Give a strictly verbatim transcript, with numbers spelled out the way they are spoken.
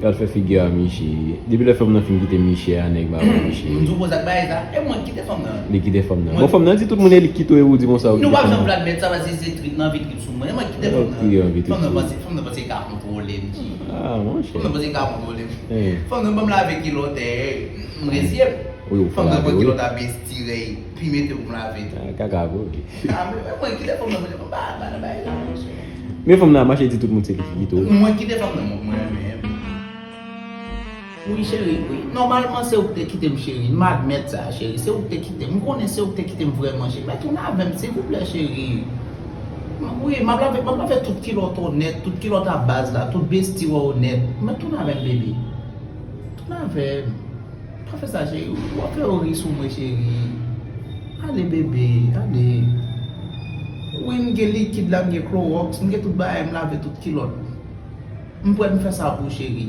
Gad fè figi a Miche. Depi lè fanm nan fin kite Miche a, nèg ba wè Miche. M di w koz ak bagay sa, e mwen ki kite fanm nan. Li kite fanm nan. Bon, fanm nan di tout moun e li ki kite ou di konsa ou Nou kite pa fanm janm nan. Vle admèt sa paske se trip nan vin trip sou mwen. E mwen ki kite fanm Ki an nan. vit Fanm nan trip. Panse, fanm nan panse ka kontwole m. Ah, monchè. Fanm nan panse ka kontwole m. Eh. Fanm nan ban m lave kilòt, eh, m reziye m. Wi, ou fè Fanm nan lave, wi. Kilòt a besti rèy, pi mete pou m lave. Ah, kaka vre. Ah, men mwen kite fanm nan, mwen pa ba nan bagay la, monchè. Men fanm nan mache di tout moun se li ki kite ou. Mwen kite fanm nan, mwen, mwen menm. Wi, cheri, wi. Nòmalman, se ou ki te kite m, cheri. M admèt sa, cheri. Se ou ki te kite m. M konnen se ou ki te kite m vrèman, cheri. Mèt tounen avè m, silvouplè, cheri. M- Wi, m ap lave, m ap lave tout kilòt ou nèt, tout kilòt a baz la, tout besti ou nèt. Mèt tounen avè m, bebe. Tounen avè m. Pa fè sa, cheri. W ap fè yo ri sou mwen, cheri. Ale, bebe, ale. Wi, m gen likid la, m gen klowòks, m gen tout bagay, m lave tout kilòt. M prèt m fè sa pou ou, cheri.